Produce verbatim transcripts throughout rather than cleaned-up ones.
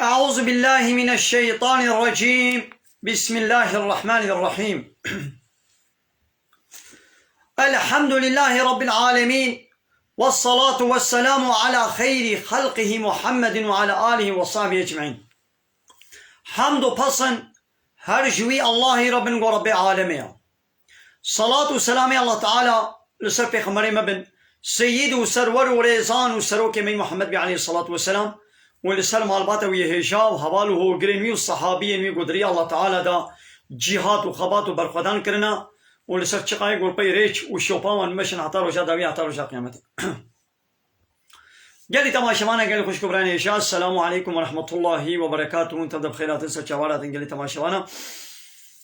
أعوذ بالله من الشيطان الرجيم. بسم الله الرحمن الرحيم. الحمد لله رب العالمين. والصلاة والسلام على خير خلقه محمد وعلى آله وصحبه أجمعين. Hemd û pesn her ji wî Allahî re bin ku Rebbê alemê ye. Salat û selamê Allah Teala li ser pêxemberê me bin, seyîd û serwer û rêzan û serokê me Muhammed bî aleyhissalatu vesselam û li ser malbata wî hêja û heval û hogirên wî û sehabiyên wî ku di riya Allah Teala de cîhat û xebat û berxwedan kirine û li ser çiqayê ku li pey rêç û şopa wan meşin heta roja dawî heta roja qiyametê. Gelî temaşevana, gelî xwişk û birayên hêja, Esselamu aleykum ve rahmetullahi ve berekatuhu. Hûn tev de bi xêr hatin, ser çavar hatin gelî temaşevana.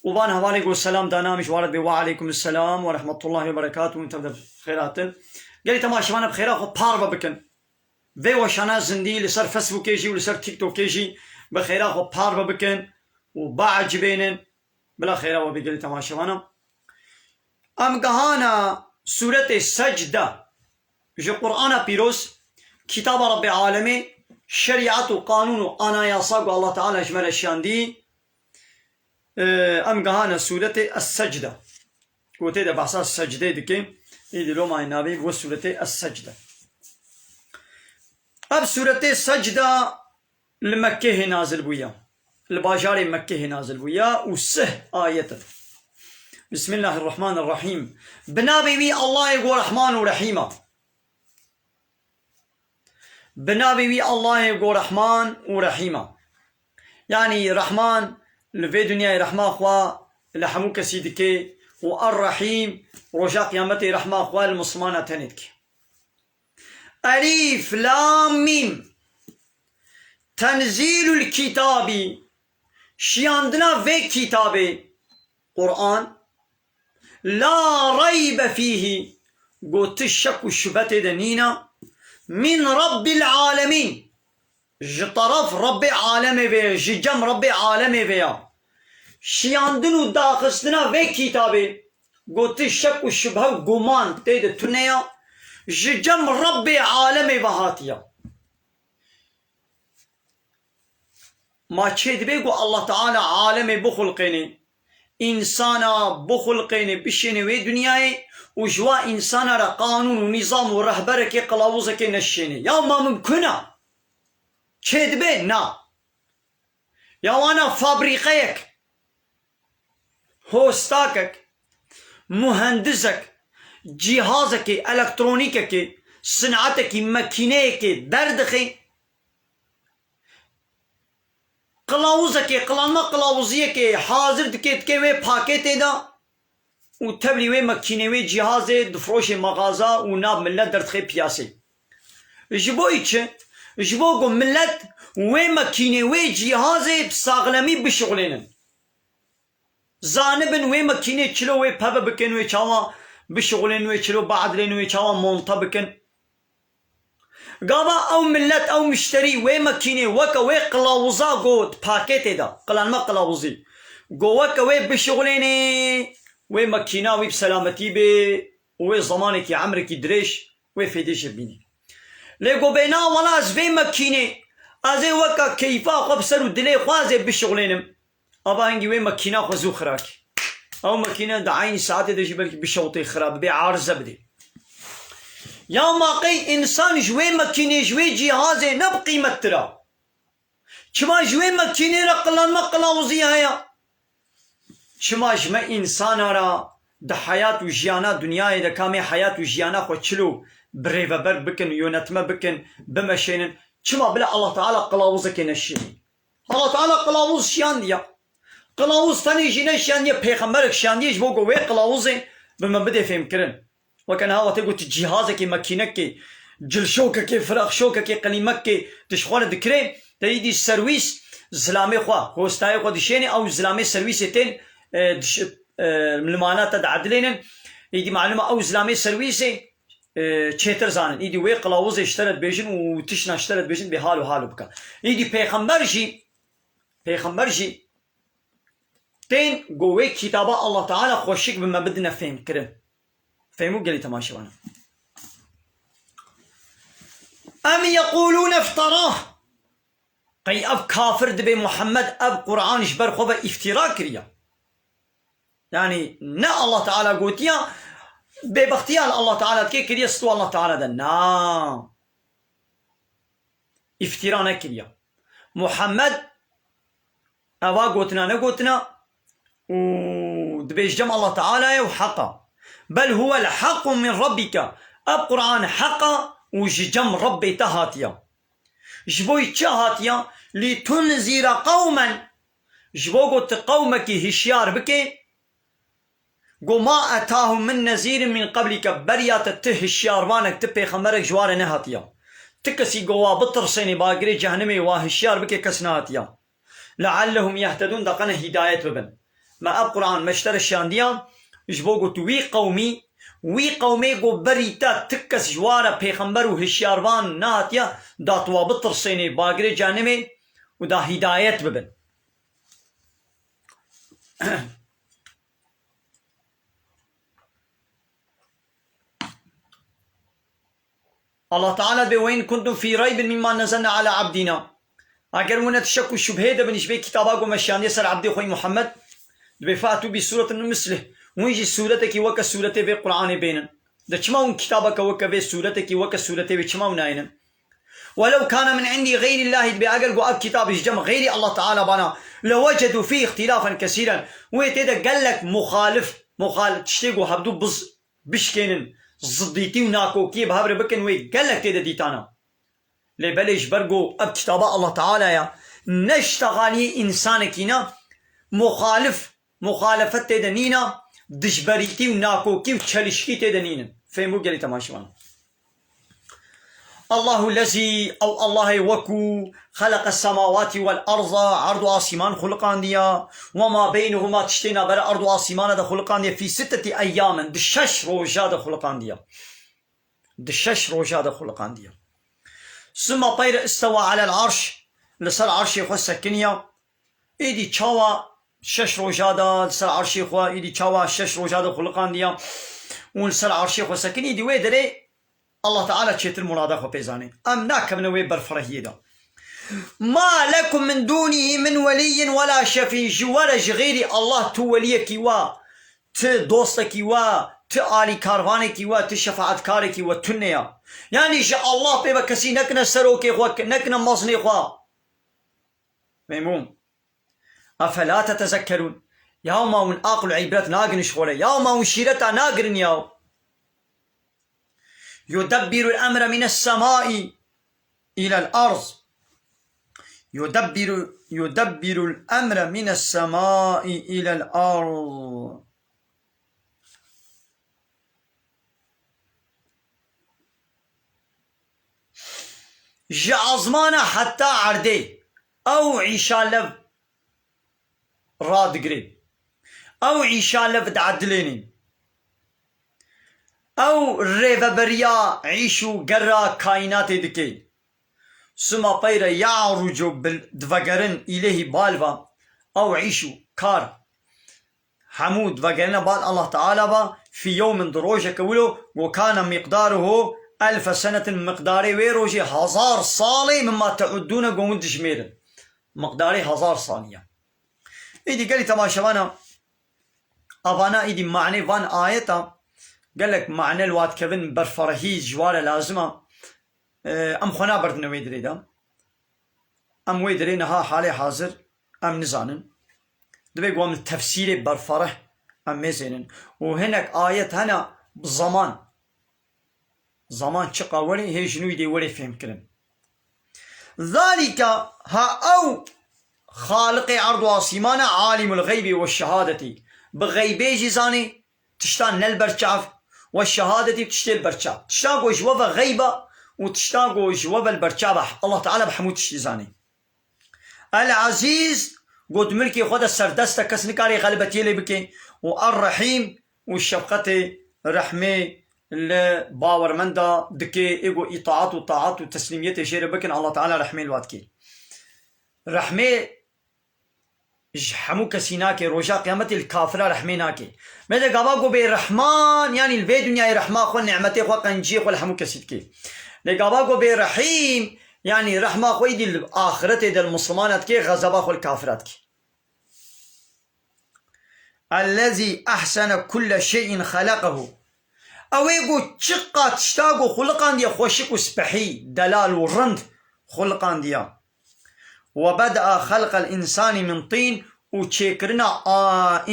Û van hevalê ku selam dana min ji wan re dibê, ve aleykum selam ve rahmetullahi ve berekatuhu. Hûn tev de bi xêr hatin. Gelî temaşevana bi xêra xwe parve bikin. Vê weşana zindî li ser Facebookê jî û li ser TikTokê jî bi xêra xwe parve bikin û biecibênin. Bila xêra we bê gelî temaşevana. Em gihana sûretê Secde ji Qur'ana Pîroz, kitaba Rebbê Alemê, şerîet û qanûn û anayasa ku Allah Teala ji me re şiyandî. Em gihana sûretê Es-Secde. Ku tê de behsa secdê dike, îdî loma navê wê sûretê Es-Secde. Ev sûretê Secde li Mekkehê nazil bûye. Li bajarê Mekkehê nazil bûye û sih ayet in. Bismillahirrahmanirrahîm. Bi navê wî Allahê ku Rehman û Rehîm e. Bi navê wî Allahê ku Rehman û Rehîm e. Yanî Rehman li vê dinyayê rehma xwe li hemû kesî dike û Er-Rehîm roja qiyametê rehma xwe li misilmana tenê dike. Elîf Lam Mîm. Tenzîlul kitabî. Şiyandina vê kitabê, Qur'an. La reybe fîhî. Ku ti şek û şubhe tê de nîne. Min Rabbil alemîn. Ji teref Rebbê alemê vê ye, ji cem Rebbê alemê vê ya. Şiyandin û daxistina vê kitabê, ku ti şek û şubhe û guman tê de tune ya, ji cem Rebbê alemê ve hatiye. Ma çê dibe ku Allah Teala alemê bixulqêne, însana bixulqêne, bişêne wê dinyayê û ji wa însana re qanûn û nîzam û rehberekê, qilawuzekê neşêne? Ya ma mimkun e? Çê dibe? Na. Ya wana fabrîqeyek, hostakek, muhendisek, cîhazekê, elektronîkekê, sinetekî, mekîneyekê derdixe, qilawuzekê, qilanma qilawuziyekê hazir dike, dike wê paketê de û tevlî wê mekînê, wê cîhazê difroşê mexaza û nav millet derdixe piyasê. Ji bo çi? Ji bo ku millet wê mekînê, wê cîhazê bi saxlemî bişuxulênin. Zanibin wê mekînê çilo wê peve bikin, wê çawa bişuxulên, wê çilo biedilên, wê çawa monte bikin. Gava ew millet, ew mişterî wê mekînê weke wê qilawuza got paketê de, qilanma qilawuzî, got weke wê bişuxulênê, wê mekîna wî bi selametî bê û wê zemanekî, emrekî dirêj wê fêdê jê bînî. Lê got bê na wela ez vê mekînê, ez ê weke keyfa xwe bi ser û dilê xwe ez ê bişuxulênim. Ava hingî wê mekîna xwe zû xirakî. Ew mekîne di eynî saetê de jî belkî bişewtê xira, bibê arze bidê. Ya ma qey însan ji wê mekînê, ji wê cîhazê ne bi qîmettir a? Çima ji wê mekînê re qilanma qilawuzî heye? Çima ji me însana re di heyat û jiyana dinyayê de ka em ê heyat û jiyana xwe çilo birêveber bikin, yönetme bikin, bimeşênin? Çima bila Allah Teala qilawuzekê neşînî? Allah Teala qilawuz şiyandiye. Qilawuz tenê jî neşiyandiye, pêxemberek şiyandiye ji bo ku wê qilawuzê bi me bidê fêmkirin. Weke niha wextê ku tu cîhazekê, mekînekê, cilşokekê, firaxşokekê, qelîmekê tu ji xwe re dikirê, te îdî serwîs zilamê xwe, hostayê xwe dişênê, ew zilamê serwîsê tên, e, diş-, e, li mala te diedilênin. Îdî malûm e ew zilamê serwîsê, e, çêtir zanin. Îdî wê qilawuzê ji te re dibêjin û tiştna ji te re dibêjin bê hal û hal û bika. Îdî pêxember jî, pêxember jî tên ku wê kitaba Allah Teala xweşik bi me bidine fêmkirin. Fêmû gelî temaşevan. Em yeqûlûne ifterah. Qey ev kafir dibê Muhammed ev Qur'an ji ber xwe ve îftîra kiriye? Yanî ne Allah Teala gotiya, bêbextiya li Allah Teala dike kiriye, stû Allah Teala de. Na. Îftîra nekiriye. Muhammed eva gotina negotina û dibê ji cem Allah Teala ye û heq e. Bel huwel hequ min rabbike. Ev Qur'an heq e û ji cem Rebbê te hatiye. Ji bo çi hatiye? Lîtunzîre qewmen. Ji bo ku tu qewmekî hişyar bike. Go ma etahum min nezîrin min qeblîke, beriya te ti hişyarvanek, ti pêxemberek ji ware nehatiya. Ti kesî go wa bitirsênê bagirê cehenimê, wa hişyar bike, kes nehatiya. Leallehum yehtedûn, da qene hîdayet bibin. Me ev Qur'an me ji te re şiyandiya, ji bo ku tu wî qewmî, wî qewmê ku berî te ti kes ji ware pêxember û hişyarvan nehatiya, da tu wa bitirsênê bagirê cehenimê û da hîdayet bibin. Allah Teala dibê, "Ve in kuntum fî reybin mimma nezelna ala abdina." Eger hûn di şek û şubhê de bin ji vê kitaba ku me şiyandiye ser abdê xwe yî Muhammed, dibê, "Fe'tû bi sûretin min mislih." Hûn jî sûretekî weke sûretê vê Qur'anê bênin. De çima hûn kitabeke weke vê, sûretekî weke sûretê vê çima hûn nayênin? "Welew kana min indî xeyrî Llahî", dibê eger ku ev kitab ji cem xeyrî Allah Teala bana, "lewecedû fî îxtîlafen kesîren", wê tê de gelek muxalif, muxal-, tiştê ku hevdû biz-, bişkênin, ziddîtî û nakokiyê bi hev re bikin, wê gelek tê de dîtana. Lê belê ji ber ku ev kitaba Allah Teala ya, ne ji texaliyê însanekî ne, muxalif, muxalefet tê de nîne, dijberîtî û nakokî û çelişkî tê de nînin. Fêm bû gelî temaşevan. Allahu lezî, ew Allahê wekû, xeleqe semawatî wel arza, erd û asîman xuliqandiya, we ma beynehuma, tiştê navbera erd û asîmana de xuliqandiye, fî sitteti eyyamin, di şeş roja de xuliqandiye. Di şeş roja de xuliqandiye. Summa teyre istewa alel arş, li ser arşê xwe sekiniya. Êdî çawa şeş roja de li ser arşê xwe, êdî çawa şeş roja de xuliqandiya û li ser arşê xwe sekinî, êdî wê derê Allah Teala çêtir murada xwe pê zanê. Em nakevine wê berfirehiyê de. Ma lekum min dûnî min weliyyin wela şefî. Ji we re ji xêrî Allah tu weliyekî we, ti dostekî we, ti alîkarvanekî we, ti şefaetkarekî we tune ya. Yanî ji Allah pê ve kesî nekine serokê xwe, nekine mezinê xwe. Memnûn. Efela tetezekkerûn? Ya ma hûn aql û îbret nagin ji xwe re? Ya ma hûn şîreta nagirin ya? Yudebbirul emre mines semai ilel ard. Yudebbiru, yudebbirul emre mines semai ilel ard. Ji ezmana heta erdê ew îşa lev radigirê. Ew îşa lev diedilênê. Ew rêveberiya îş û gera kaînatê dike. Sima peyre yarucu bil-, divegerin îlehî bal va. Ew îş û kar hemû divegerine bal Allah Teala va, fî yewmin, di rojeke wilo, go kana miqdaruhu elfe senetin, miqdarê wê rojê hezar salê, mimma teuddûne, go hûn dijmêrin. Miqdarê hezar salî ye. Îdî gelî temaşevana, avana îdî manê van ayeta, gelek mane li wat kevin, berfarehî ji ware lazim a. Em xwe naberdine wê dirê de. Em wê dirê niha halê hazir em nizanin. Divê ku em li tefsîrê berfareh em mêzênin. Û hinek ayet hene bi zeman. Zeman çiqa werê, hê ji nû dê werê fêhmkirin. Zalîke, ha ew Xaliqê erd û asîman e, alîmul xeybî we şehadetî. Bi xeybê jî zanê, tiştan ne li ber çav, we şehadetî, tiştê li ber çav. Tiştan ku ji we ve xeyb e û tiştan ku ji we ve li ber çav e, Allah Teala bi hemû tiştî zanê. El Ezîz, ku di milkê xwe de serdest e, kes nikare xelbetiyê lê bike, û Er Rehîm, û şefqetê, rehmê li bawermenda dike, ê ku îtaat û taat û teslîmiyetê jê re bikin, Allah Teala rehmê li wa dike. Rehmê ji hemû kesî nake, roja qiyametê li kafira rehmê nake. Mêze gava ku bê rehman, yanî li vê dinyayê rehma xwe, nîmetê xwe, qenciyê xwe li hemû kesî dike. Lê gava ku bê rehîm, Yanî rehma xwe êdî li axiretê de li Mislimana dikê, xezeba xwe li kafira dikê. Ellezî ehsene kulle şey'in xeleqehu. Ew ê ku çiqa tişta ku xuliqandiye xweşik û spehî, delal û rind xuliqandiye. Ve beda'a xelqel însanî min tîn, û çêkirina a,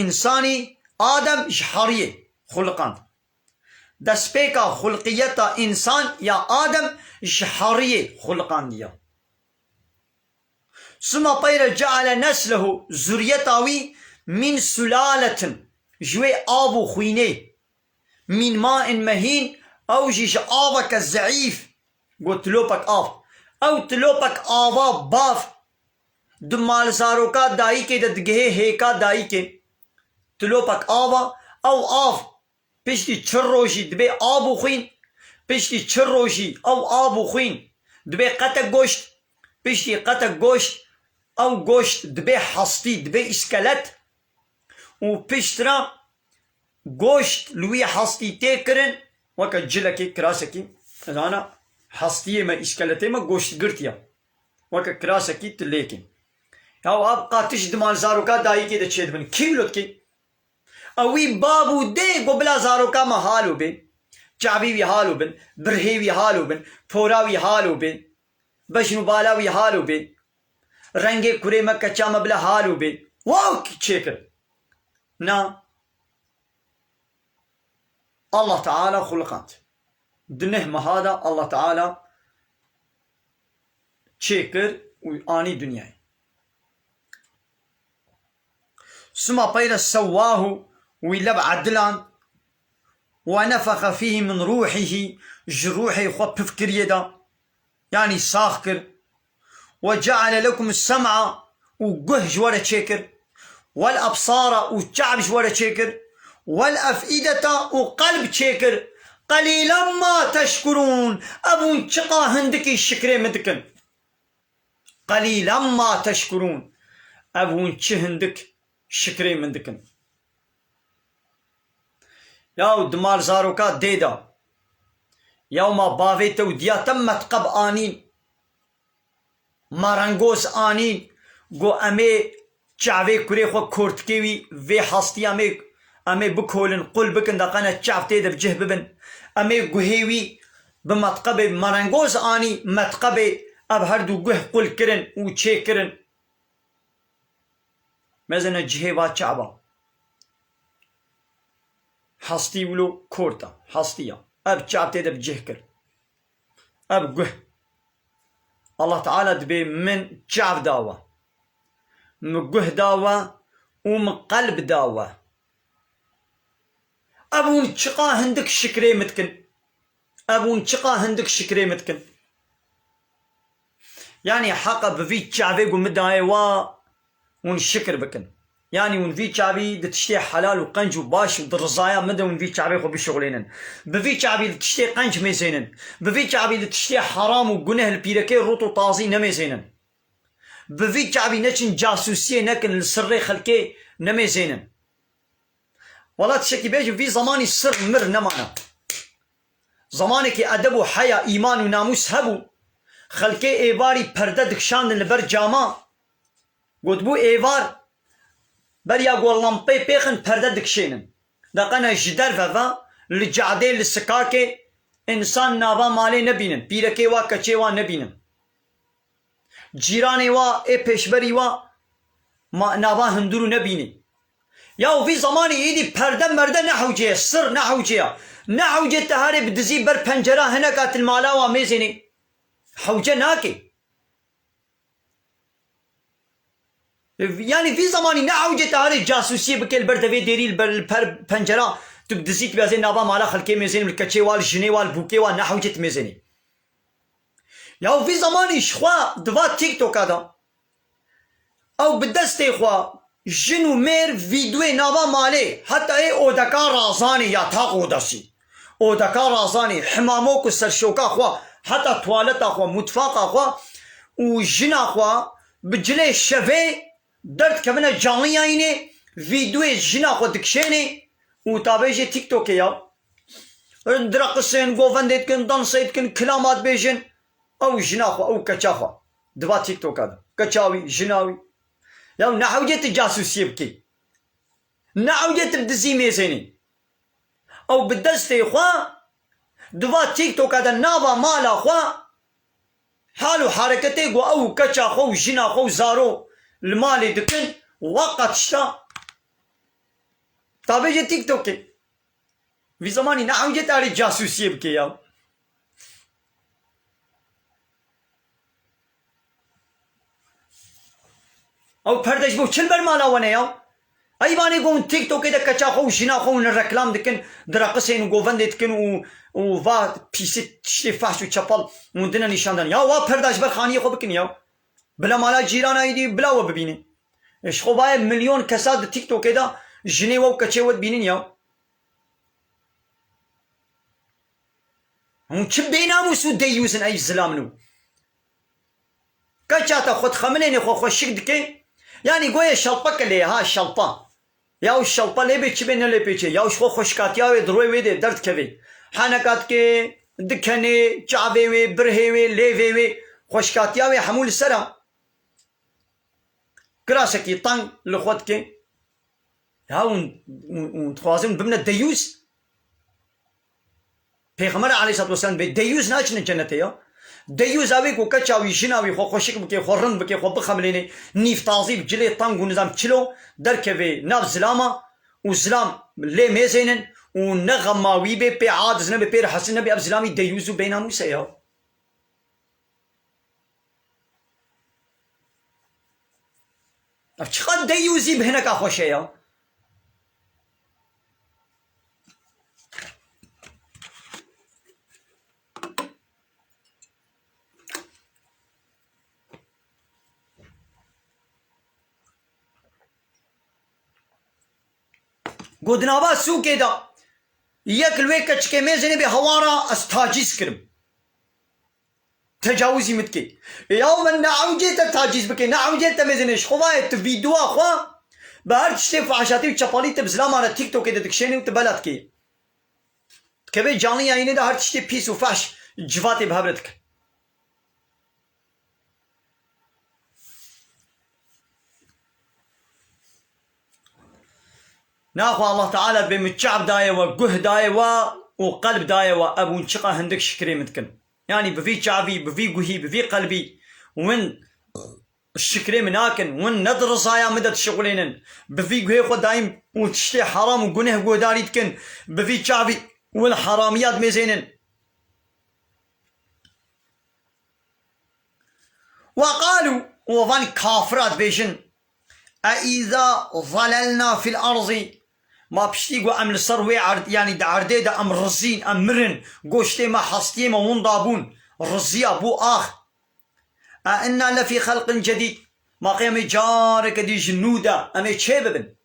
însanî, Adem, ji heriyê xuliqand. Destpêka xulqiyeta însan ya Adem ji heriyê xuliqandiye. Suma peyre ceale neslehu, zuriyeta wî, min sulaletin, ji wê av û xwînê, min main mehîn, ew jî ji aveke zeîf, got tilopek av. Ew tilopek ava bav di malzaroka dayikê de digihê hêka dayikê. Tilopek ava, ew av piştî çil rojî dibê av û xwîn, piştî çil rojî ew av û xwîn dibê qetek goşt, piştî qetek goşt ew goşt dibê hestî, dibê îskelet û piştre goşt li wî hestî tê kirin, weke cilekê, kirasekî, zana hestiyê me, îskeletê me goştgirtî ye. Weke kirasekî tu lê kî. Ya ev qatiş di malzaroka dayikê de çêdibin. Kî wilo dikê? Ew wî bab û dê ku bila zaroka me halo bê. Çavî wî halo bin, birhê wî halo bin, pora wî halo bê. Bejn û bala wî halo bê. Rengê kurê me, keça me bila halo bê. Wow, kî çêkir. Na. Allah Teala xuliqand. Di neh meha de Allah Teala çêkir û anî dinyayê. Sima peyre sewwahu, wî lev ediland, we nefexe fîhî min ruhîhî, ji ruhê xwe pif kiriye da. Yanî sax kir. "Ve ceale lekum sem'a", û guh ji we re çêkir. "Wel ebsara", û çav ji we re çêkir. "Wel ef'ideta", û qelb çêkir. "Qelîlen ma teşkurûn", ev hûn çiqa hindikî şikrê min dikin. "Qelîlen ma teşkurûn", ev hûn çi hindik şikrê min dikin. Yaw di mal zaroka dê de. Yaw ma bavê te û diya te metqeb anîn. Marengoz anîn. Got em ê çavê kurê xwe kortikê wî vê hastî em ê, em ê bikolin, qul bikin, de qene çav tê de bi cih bibin. Em ê guhê wî bi metqebê marengoz anî, metqebê ev her du guh qul kirin û çêkirin. Mezene cihê va çava. Hastî wilo korta, hastî ya. Ev çav tê de bi cih kir. Ev guh. Allah Teala dibê min çav dawa. Min guh dawa û min qelb dawa. Ev hûn çiqa hindik şikrê min dikin. Ev hûn çiqa hindik şikrê min dikin. Yanî heqa bi vî çavê ku min dayê wa hûn şikir bikin. Yanî hûn vî çavî di tiştê helal û qenc û baş û di rizaya min de hûn vî çavê xwe bişuxulênin. Bi vî çavî li tiştê qenc mêzênin. Bi vî çavî li tiştê heram û guneh li pîrekê rût û tazî nemêzênin. Bi vî çavî neçin casûsiyê nekin, li sirrê xelkê nemêzênin. Wela tiştekî bêjim, vî zemanî sir mir nemana. Zemanekî edeb û heya, îman û namûs hebû. Xelkê êvarî perde dikişandin li ber cama. Gotibû êvar, beriya ku lempê pêxin perde dikişênin. De qene ji derve ve, li cadê, li sikakê, însan nava malê nebînin, pîrekê wa, keçê wa nebînin. Cîranê wa, ê pêşberî wa, ma, nava hundirû nebînî. Ya û vî zemanî êdî perde merde ne hewce ye, sir ne hewce ye. Ne hewce te herê bi dizî ber pencera hineka til mala wa mêzênê. Hewce nake. Yanî vî zemanî ne hewce te herê casûsiyê bike li ber devê dêrî, li ber, li per pencera, tu bi dizî tu biyazê nava mala xelkê mêzênî, li keçê wa, li jinê wa, li bûkê wa, ne hewce tu mêzênî. Ya vî zemanî ji xwe di va TikToka de ew bi destê xwe jin û mêr vîdyoyê nava malê, heta ê odeka razanê ya taq odasî, odeka razanê, himamok û serşoka xwe, heta tuwaleta xwe, mutfaqa xwe û jina xwe bi cilê şevê derdikevine canlî yayînê, vîdyoyê jina xwe dikişênê û tabê jê TikTokê ya. Direqisên, govendê dikin, dansê dikin, kilamat bêjin. Ew jina xwe, ew keça xwe. Di va TikToka de. Keça wî, jina wî. Ya nehewce tu casûsiyê bikî. Nehewce tu bi dizî mêzênî. Ew bi destê xwe di va TikToka de nava mala xwe hal û hereketê ku ew û keça xwe û jina xwe û zaro li malê dikin, weqa tişta. Ta bêje TikTokê. Vî zemanî ne ewce tarê casûsiyê bike ya. Ew perde ji bo çi li ber mala we ne ya? Eyvanê ku hûn TikTokê de keça xwe û jina xwe hûn reklam dikin, direqisên û govendê dikin û, û va pîsê tiştê fehş û çepel hûn dine nîşandan. Ya wa perda ji ber xaniyê xwe bikin ya. Bila mala cîrana êdî bila we bibîne. E, ji xwe vaye milyon kesa di TikTokê de jinê we û keçê we dibînin ya. Hûn çi bênamûs û deyûz in ey zilamno. Keça te xwe dixemilêne xwe xweşik dike. Yanî goye şelpeke lê ha şelpa. Ya û şelpa lê bê çi bê ne lê pêçê. Ya û ji xwe xweşkatiya wê di royê wê de derdikeve. Heneka dike, dikenê, çavê wê, birhê wê, lêvê wê. Xweşkatiya wê hemû li ser a. Kirasekî teng li xwe dike. Ya hûn, hûn, hûn dixwazin bibine deyûz? Pêxember aleyhissalatu vesselam bê deyûz naçine cennetê ya. Deyûz a wê ku keça wî, jina wî xwe xweşik bike, xwe rind bike, xwe bixemilêne, nîv tazî bi cilê teng û nizam çilo derkeve nav zilama û zilam lê mêzênin û ne xema wî bê, pê aciz nebe, pê rehesin nebe, ev zilamî deyûz û bênamûs e ya. Ev çiqas deyûzî bi hineka xweş e ya. Got, di nava sûkê de yek li wê keçikê mêzênê bê hewara ez tacîz kirim. Tecawizî min dike. Ya min ne ewcê te tacîz bike, ne ewcê te mêzênê. Ji xwe vayê tu vîdeoya xwe bi her tiştê fahşatî û çepalî tu bi zilama re TikTokê de dikişênî û tu bela dikê. Dikeve canlı yayınê de her tiştê pîs û fahş civatê bi hev re dikin. Naxwe Allah Teala dibê min çav daye we, guh daye we û qelb daye we. Ev hûn çiqa hindik şikirê min dikin. Yanî bi vî çavî, bi vî guhî, bi vî qelbî win şikirê min nakin, win ne di rizaya min de dişixulênin. Bi vî guhê xwe dayîm û tiştê heram û guneh guhdarî dikin. Bi vî çavî win heramiya dimêzênin. وقالوا، û van kafira dibêjin, أإذا ضللنا في الأرض، ma piştî ku em li ser wê erd, yanî di erdê de em rizîn, em mirin, goştê me, hestiyê me winda bûn, riziya bû ax. أإنا لفي خلق جديد، ma qey em ê careke dî ji nû de em ê çê bibin.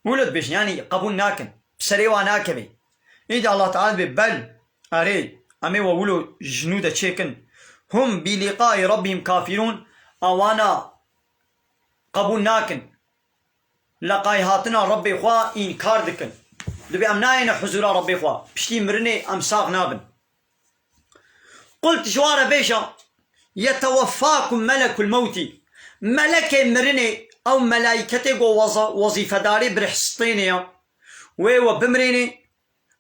Wilo dibêjin, yanî qebûl nakin. Bi serê wan nakevê. Îdî Allah Teala dibê, bel, erê, em ê we wilo ji nû de çêkin. هم بلقاء ربهم كافرون، ewana qebûl nakin. Leqayî hatina Rebbê xwe înkar dikin. Dibê em nayêne huzûra Rebbê xwe. Piştî mirinê em sax nabin. Qult, ji wan re bêje, يتوفاكم ملك الموت، melekê mirinê, ew melaîketê ku weza-, wezîfedarê birihsitênê ya, wê we bimirênê,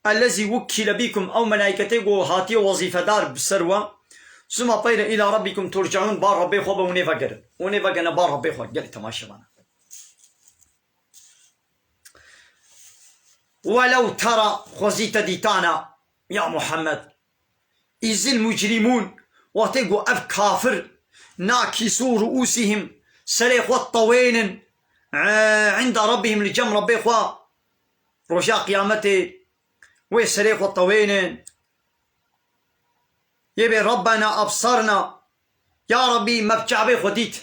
الذي وكل بكم، ew melaîketê ku hatiye wezîfedar bi ser we, ثم peyre إلى ربكم ترجعون، bar Rebbê xwe be û nê vegerin. Û nê vegerine bar Rebbê xwe, gelê temaşevana. ولو ترى، xwezî te dîtana, ya Muhammed, إذ المجرمون، wextê ku ev kafir, ناكسو رؤوسهم، serê xwe tewênin, e, عند ربهم، li cem Rebbê xwe, roja qiyametê wê serê xwe tewênin. Yê bê ربنا أبصرنا، ya Rebbî, me bi çavê xwe dît.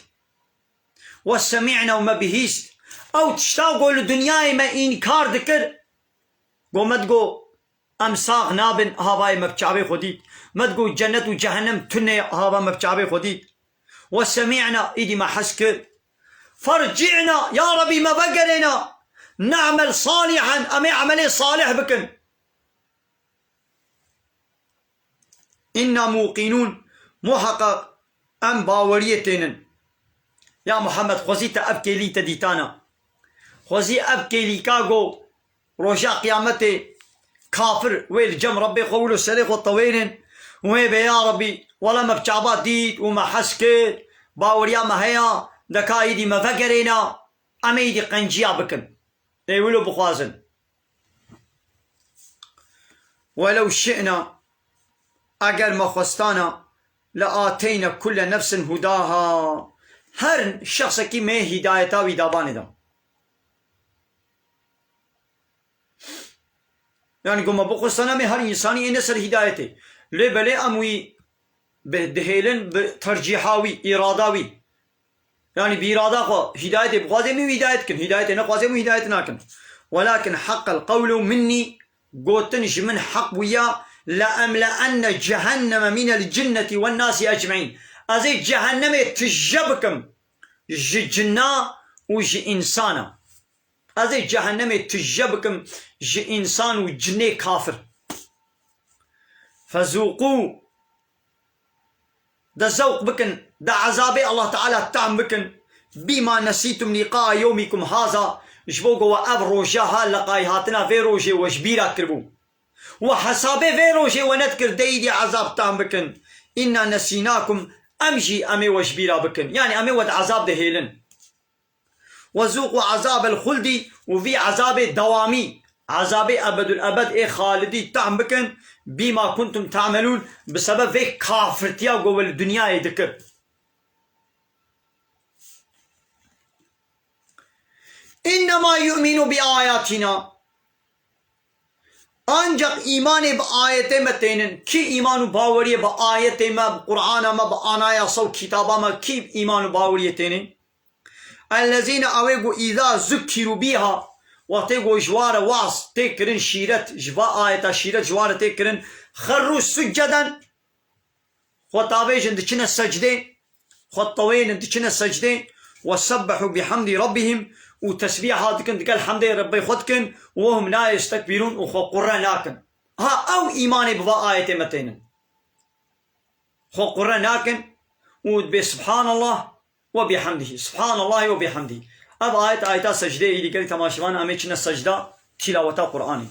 وسمعنا، û me bihîst. Ew tişta ku li dinyayê me înkar dikir, ku me digo, em sax nabin, hava yê me bi çavê xwe dît. Me digo, cennet û cehennem tune ye, hava me bi çavê xwe dît. وسمعنا، îdî me hez kir. فارجعنا، ya Rebbî, me vegerêne. نعمل صالحا، em ê emelê salih bikin. Inna muqînûn, muheqeq em baweriyê tênin. Ya Muhammed, xwezî te ev kêlî te dîtana. Xwezî ev kêlîka go roja qiyametê kafir wê li cem Rebbê xwe wilo serê xwe tewênin. Wê bê ya Rebbî, wela me bi çaba dît û me hes kir, baweriya me heya, de ka îdî me vegerêna, em ê îdî qenciya bikin. Ê wilo bixwazin. Welew şi'na, eger me xwestana, le ateyna kulle nefsin hudaha. Her şexsekî me hidayeta wî dabanê da. Yani, ku me bixwestana me her însanî êne ser hidayetê. Lê belê em wî bi, dihêlin bi tercîha wî, îrada wî. Yani bi îrada xwe hidayetê bixwazê min hidayet kin, hidayetê nexwazê min hidayet nakin. Welakin heqqel qewlu minnî, gotin ji min heq bûya, le emle'enne cehenneme minel cinneti wen nasi ecmeîn. Ez ê cehennemê tije bikim ji cinna û ji însana. Ez ê cehennemê tije bikim ji însan û cinê kafir. Fezûqû, de zewq bikin, de ezabê Allah Teala tehm bikin. Bîma nesîtum lîqaa yewmîkum haza, ji bo ku we ev roja ha, leqayî hatina vê rojê we ji bîra kiribû. We hesabê vê rojê we nedikir, de îdî ezab tehm bikin. Înna nesînakum, em jî em ê we ji bîra bikin. Yani em ê we di ezab de hêlin. Wezûqû ezabel xuldî, û vî ezabê dewamî, ezabê ebedul ebed ê xalidî tehm bikin, bîma kuntum ta'melûn, bi sebeb vê kafirtiya ku we li dinyayê dikir. Înnema yu'minu bi ayatina. Ancak îmanê bi ayetê me tênin. Kî îman û baweriyê bi ayetê me, bi Qur'ana me, bi anayasa û kitaba me, kî îman û baweriyê tênin? Ellezîne, ew ê ku îza zukkîrû bîha, wextê ku ji wa re waz tê kirin şîret, ji va ayeta şîret ji wa re tê kirin, xerrû succeden, xwe tavêjin diçine secdê, xwe tewênin diçine secdê, we sebbehu bihemdî rabbihim, û tesbîha dikin, digel hemdê Rebbê xwe dikin, we hum la yestekbîrûn, û xwe qurre nakin. Ha, ew îmanê bi va ayetê me tênin. Xwe qurre nakin û dibê Subhanallah we bihamdihî. Subhanallahî we bihamdihî. Ev ayet ayeta secdeyê, îdî gelî temaşevan em ê çine secda tîlaweta Qur'anê.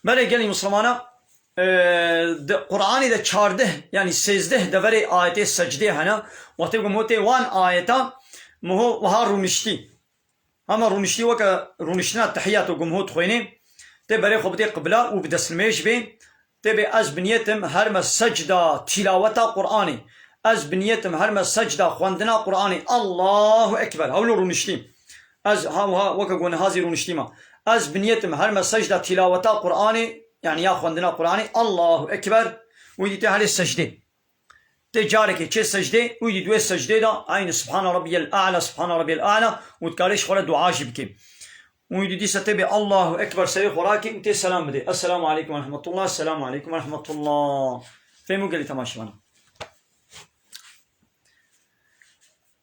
Belê gelî Mislimana, e, di Qur'anê de çardeh, yani sêzdeh deverê ayetê secdê hene. Wextê ku min hotê wan ayeta, min ho wiha rûniştî. Hema rûniştî weke rûniştina tehiyat û gumhû dixwênê, tê berê xwe bidê qibla û bi destnimêj bê, tê bê ez bi niyetim herme secda tîlaweta Qur'anê. Ez bi niyetim herme secda xwendina Qur'anê. Allahu Ekber. Hewlo rûniştî. Ez ha wiha weke ku niha zî rûniştî ma. Ez bi niyetim herme secda tîlaweta Qur'anê, yani ya xwendina Qur'anê. Allahu Ekber. Wî dî tê herê secdê. Tê carekê çê secdê, û dî duê secdê de, eynî Subhana Rabbiyel A'la, Subhana Rabbiyel A'la, û dikarê ji xwe re dua jî bikê. Û dî dîsa tê bê Allahu Ekber serê xwe rakê û tê selam bidê. Esselamu aleykum ve rahmetullah, esselamu aleykum ve rahmetullah. Fêm û gelî temaşevana.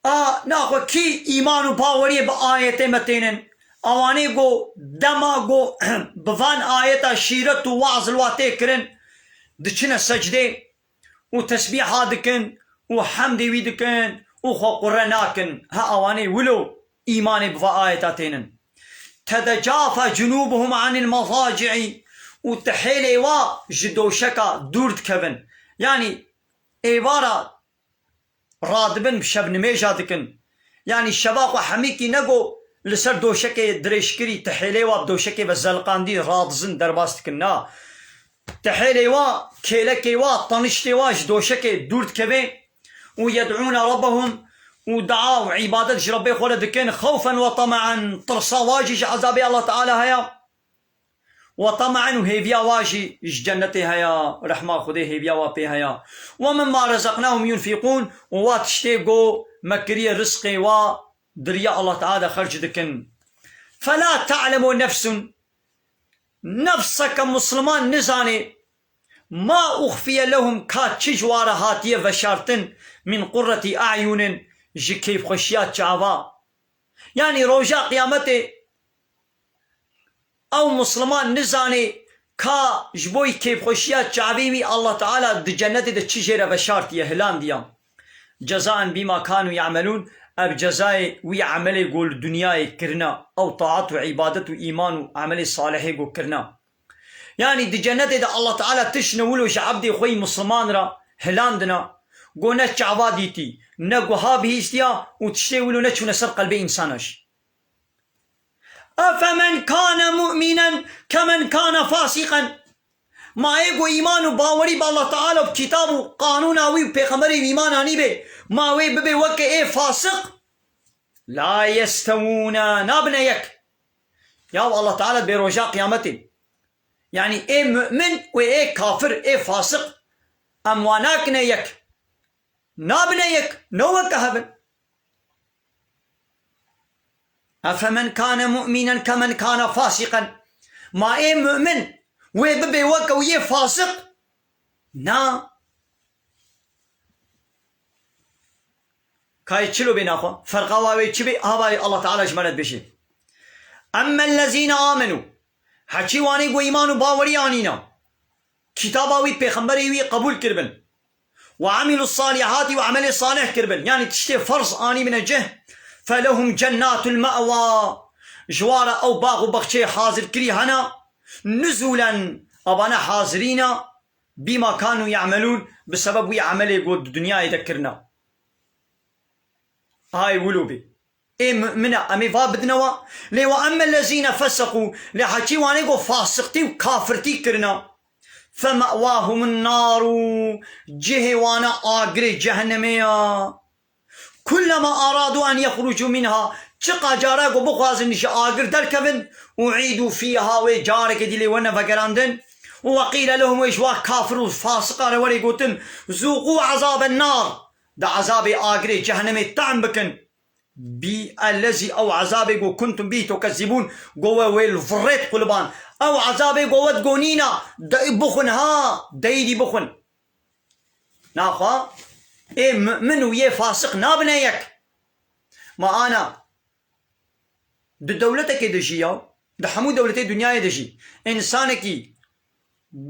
A, naxwe kî îman û baweriyê bi ayetê me tênin? Awanê go dema go bi van ayeta şîret û waz li wa tê kirin, diçine secdê, û tesbîha dikin û hemdê wî dikin û xwe qure nakin. Ha, awanê wilo îmanê bi va ayeta tênin. Tetecafa cunubuhum anil mazaci'i, û tihêlê wa ji doşeka dûr dikevin. Yanî êvara radibin, bi şevnimêja dikin. Yanî şeva xwe hemîkî nego li ser doşekê dirêjkirî, tihêlê wa bi doşekê ve zeliqandî, radizin, derbas dikin. Na. Tihêlê wa, kêlekê wa, taniştê wa ji doşekê dûr dikeve û yed'ûne rabbehum û dua û îbadet ji Rebbê xwe re dikin, xewfen we tamaen, tirsa wa jî ji ezabê Allah Teala heye. We tamaen û hêviya wa jî ji cennetê heye, rehma Xwedê hêviya wa pê heye. Ve mimma rezeknahum yunfîqûn, û wa tiştê go me kiriye rizqê wa di riya Allah Teala de xerc dikin. Fela ta'lemu nefsun, nefseke Musliman nizanê, ma uxfiye lehum, ka çi ji wa re hatiye veşartin, min qurreti a'yunin, ji keyfxweşiya çava. Yanî roja qiyametê ew Musliman nizanê ka ji bo keyfxweşiya çavê wî Allah Teala di cenetê de çi jê re veşartiye, hilandiya. Cezaen bîma kanu ya'melûn, ev cezayê wî emelê ku li dinyayê kirina, ew taat û îbadet û îman û emelê salihê ku kirina. Yanî di cenetê de Allah Teala tiştine wilo ji ebdê xwe yî Musliman re hilandina, ku ne çava dîtî, ne guha bihîstiya û tiştê wilo neçûne ser qelbê însana jî. Efemen kane mu'minen kemen kane fasiqen. Ma ê ku îman û bawerî bi Allah Teala û kitab û qanûna wî û pêxemberê wî îman anîbê, ma wê bibe weke ê fasiq? La yestewûne, nabine yek. Ya Allah Teala bê roja qiyametê. Yanî ê mu'min û ê kafir, ê fasiq, em wa nakine yek. Nabine yek, ne weke hev in. Efemen kane mu'minen kemen kane fasiqen. Ma ê mu'min wê bibe weke wî yê fasiq? Na. Kayê çilo bê naxwe? Ferqa wa wê çi bê? Havayê Allah Teala ji me re dibêje. Emmellezîne amenû. Heçî wanê ku îman û bawerî anîna. Kitaba wî, pêxemberê wî qebûl kiribin. Ve amilus salihati, û emelê salih kiribin. Yanî tiştê ferz anîbine cih. Felehum cennatul me'wa. Ji wa re ew bax û baxçeyê hazirkirî hene. Nuzûlen, evane hazirîna. Bîma kanu ya'melûn, bi sebeb wî emelê ku di dinyayê de kirina. Ay wilo bê. Ê mu'mine, em ê va bidine wa. Lê ve emmellezîne feseqû, lê heçî wanê ku fasiqtî û kafirtî kirina. Feme'wahumun naru, cihê wane agirê cehennemê ya. Kullema aradu en yexrucu minha, çiqa cara ku bixwazin ji agir derkevin, u'îdu fîha, wê carekê dî lê wene vegerandin. Û ve qîle lehum, wê ji wa kafir û fasiqa re were gotin, zûqû ezaben nar, di ezabê agirê cehennemê tehm bikin. Bî ellezî, ew ezabê ku kuntum bî tukezzibûn, ku we wê li virêt quliban. Ew ezabê ku we digonîna, de bixwin ha, deydî bixwin. Naxwe ê mu'min û yê fasiq nabine yek. Ma ana di dewletekê de jî ya, di hemû dewletê dinyayê de jî, însanekî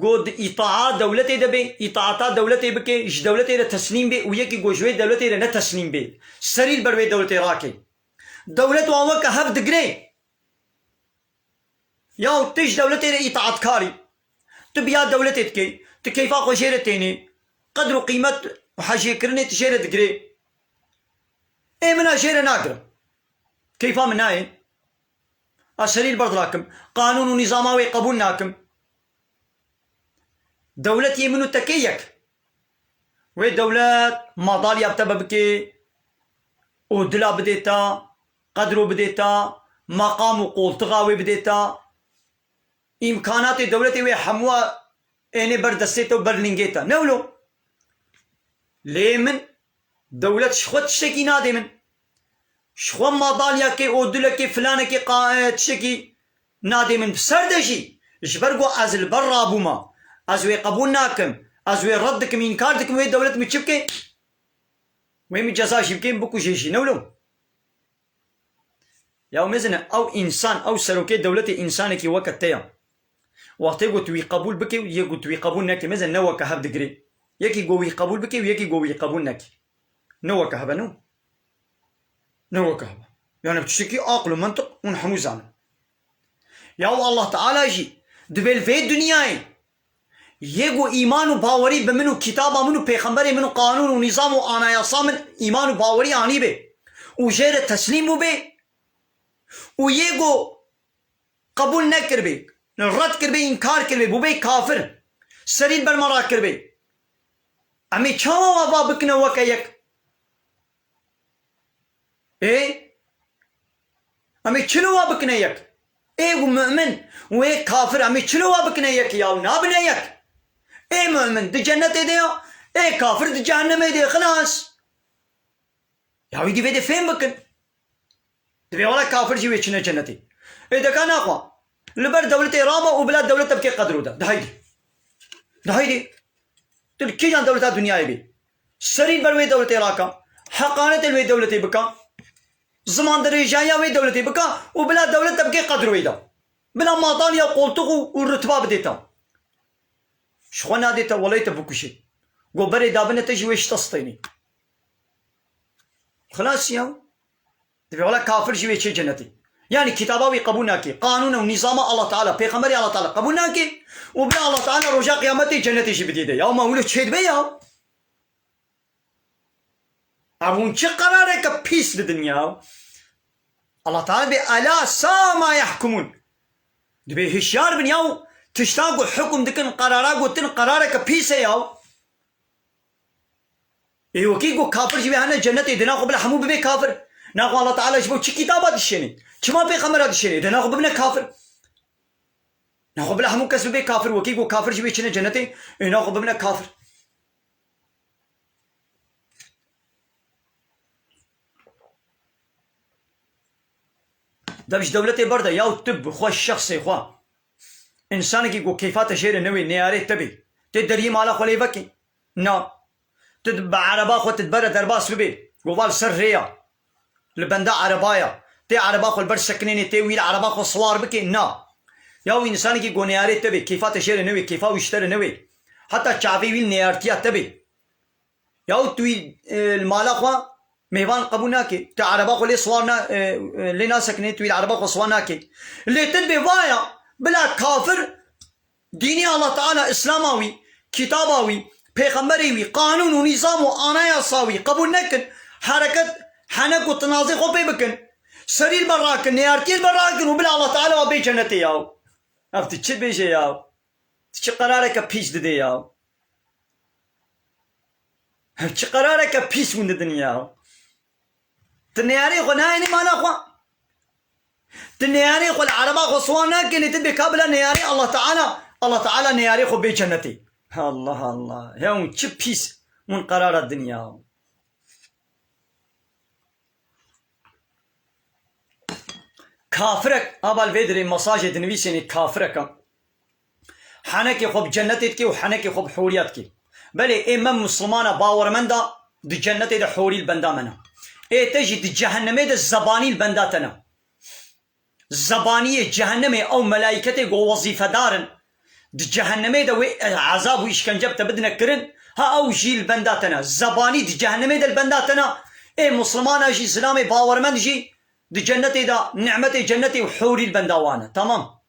ku di îtaa dewletê de bê, îtaata dewletê bike, ji dewletê re teslîm bê û yekî ku ji wê dewletê re ne teslîm bê, serî li ber wê dewletê rake. Dewlet wan weke hev digire. Yaw tu ji dewletê re îtaatkar î. Tu biya dewletê dikey. Tu keyfa xwe jê re tênê. Qedr û qîmet û hejêkirinê tu jê re digirê. Ê min a jê re nagirim. Keyfa min nayê. Ez serî li ber dirakim. Qanûn û nîzama wê qebûl nakim. Dewlet yê min û te kê yek? Wê dewlet madalya bi te bibike, odila bidê te, qedro bidê te, meqam û qoltixa wê bidê te, îmkanatê dewletê wê hemûa ênê ber destê te û ber lingê te. Ne wilo? Lê min dewlet ji xwe tiştekî nadê min. Ji xwe madalyakê, odilekê, filanekê qa-, e, tiştekî nadê min. Bi ser de jî, ji ber ku ez li ber rabûma, ez wê qebûl nakim, ez wê red dikim, înkar dikim, wê dewlet min çi bike? Wê min ceza jî bike, min bikuje jî. Ne wilo? Ya mezine, ew însan, ew serokê dewletê însanekî weke te ya. Wextê ku tu wî qebûl bike û yê ku tu wî qebûl neke, mezine ne weke hev digire. Yekî ku wî qebûl bike û yekî ku wî qebûl neke. Ne weke hev e, no? Ne weke hev e. Yani tiştekî aql û mentiq hûn hemû zanin. Yaw Allah Teala jî divê li vê dinyayê yê ku îman û bawerî bi min û kitaba min û pêxemberê min û qanûn û nîzam û anayasa min îman û bawerî anîbê û jê re teslîm bûbê û yê ku qebûl nekiribê, red kiribê, înkar kiribê, bûbê kafir, serî li ber me rakiribê. Em ê çawa wa va bikine weke yek? Ê? Em ê çilo wa bikine yek? Ê û mu'min û ê kafir, em ê çilo wa bikine yek ya? Nabine yek. Ê mu'min di cennetê de ya, ê kafir di cehennemê de, xilas. Ya wî dî vê de fêm bikin. Divê wele kafir jî wê çine cenetê. Ê deka naxwe. Li ber dewletê rama û bila dewlet te bike qedro de. De haydê. De haydê. Tu li kîjan dewleta dinyayê bî? Serî li ber wê dewletê raka. Heqanetê li wê dewletê bika. Ziman dirêjayiya wê dewletê bika û bila dewlet te bike qedro wê de. Bila madaliya qoltix û, û ritba bidê te. Ji xwe nadê te welê te bikuşê. Go berê dabine te jî wê ji te stênê. Xilas ya. Divê wela kafir jî wê çê cenetê. Yanî kitaba wî qebûl nake. Qanûn û nîzama Allah Teala, pêxemberê Allah Teala qebûl nake û bê Allah Teala roja qiyametê cenetê jî bidî de. Ya ma wilo çê dibe ya. Ev hûn çi qerareke pîs didin ya. Allah Teala bê ela sa ma yahkumun. Dibê hişyar bin ya û tişta ku hukm dikin, qerara gotin, qerareke pîs e ya. Ê wekî ku kafir jî wê hene cennetê, dina xwe bila hemû bibe kafir. Naxwe Allah Teala ji bo çi kitaba dişêne? Çima pêxembera dişêne? Dina xwe bibine kafir. Naxwe bila hemû kes bibe kafir, wekî ku kafir jî wê çine cennetê, ê naxwe bibine kafir. Dev ji dewletê berde, yaw tu bi xwe şexsê xwe. Însanekî ku keyfa te jê re newê, neyarê te bê. Tê deriyê mala xwe lê vekê. Na. Tu di-, bi ereba xwe tu dibere derbas bibê. Ku va li ser rêya. Li benda erebaya. Tê ereba xwe li ber sekinênê tê wî li ereba xwe siwar bikê. Na. Ya wî însanekî ku neyarê te bê, keyfa te jê re newê, keyfa wî ji te re newê. Heta çavê wî li neyartiya te bê. Yaw tu wî, e, li mala xwe mêvan qebûl nake. Tu ereba xwe lê siwar na-, e, e, lê nasekinê, tu wî li ereba xwe siwar nake. Lê tu dibê vaya, bila kafir dînê Allah Teala, Îslama wî, kitaba wî, pêxemberê wî, qanûn û nîzam û anayasa wî qebûl nekin, hereket henek û tinazê xwe pê bikin, serî li ber rakin, neyartiyê li ber rakin û bila Allah Teala wa bê cennetê yaw. Ev tu çi dibêje yaw? Tu çi qerareke pîs didê yaw? Ev çi qerareke pîs hûn didin ya? Tu neyarê xwe nayênî mala xwe. Tu neyarê xwe li ereba xwe siwar nakenî, tu bê ka bila neyarê Allah Teala, Allah Teala neyarê xwe bê cennetê. Allah Allah. Ya hûn çi pîs hûn qerara din ya? Kafirek, a bal vê dirê mesajê dinivîsênê kafirek e. Henekê xwe bi cennetê dike û henekê xwe bi hûriya dike. Belê ê me Mislimana bawermenda di cennetê de hûrî li benda me ne. Ê te jî di cehennemê de zebanî li benda te ne. Zebaniyê cehennemê ew melaîketê ku wezîfedar in, di cehennemê de wê ezab û îşkence bi te bidine kirin, ha ew jî li benda te ne. Zebanî di cehennemê de li benda te ne. Ê Mislimana jî, Zilamê bawermend jî di cennetê de, nimetê cennetê û hûrî li benda wan e. Tamam.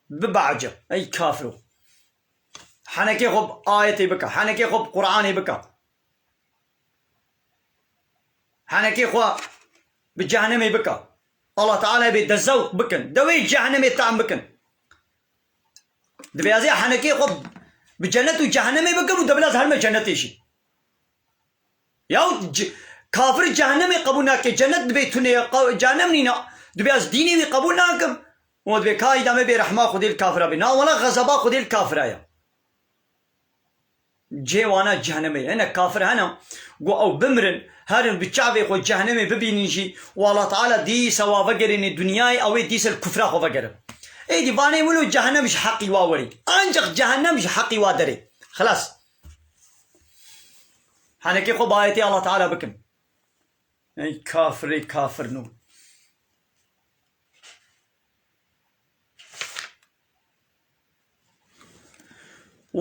Bibe eceb. Ey kafiro. Henekê xwe bi ayetê bike. Henekê xwe bi Qur'anê bike. Henekê xwe bi cehennemê bike. Allah Teala bê de zewq bikin. De wê cehennemê tam bikin. Dibê ez ê henekê xwe bi cennet û cehennemê bikim û de bila ez herime cennetê jî. Yaw c-, kafir cehennemê qebûl nake, cennet dibê tune ye, qa-, cehennem nîne. Dibê ez dînê wî qebûl nakim. Û dibê ka îdame bê rehma Xwedê li kafira bê. Na wela xezeba Xwedê li kafira ye. Cê wana cehennemê ye. Hene kafir hene, ku ew bimirin, herin bi çavê xwe cehennemê bibînin jî, û Allah Teala dîsa wa vegerînê dinyayê, ew ê dîsa li kufra xwe vegerin. Êdî vanê wilo cehennem ji heqî wa werî. Ancaq cehennem ji heqî wa derê. Xilas. Henekê xwe bi ayetê Allah Teala bikin. Ey kafirê kafir nû.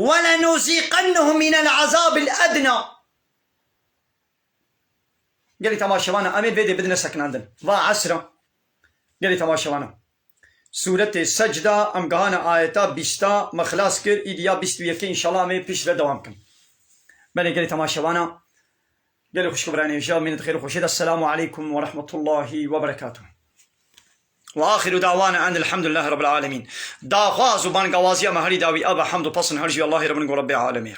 وَلَنُذِيقَنَّهُمْ مِنَ الْعَذَابِ الْأَدْنَى. Gelî temaşevana, em ê vê dê bidine sekinandin. Va esra. Gelî temaşevana. Sûretê Secda, em gihane ayeta bîsta, me xilas kir, îdî ya bîst û yekê, înşallah em ê piştre dewam kin. Belê gelî temaşevana, gelê xwişk û birayê hêja, mînet xêr û xweşê de, Esselamu aleykum ve rahmetullahi ve berekatuh. Ve axiru dawana en elhamdülillahi rabbil alemin. Daxwaz û bangawaziya me herî dawî ev e, hemd û pesn her jî Allahê Rabbin ku Rabbê alemê ye.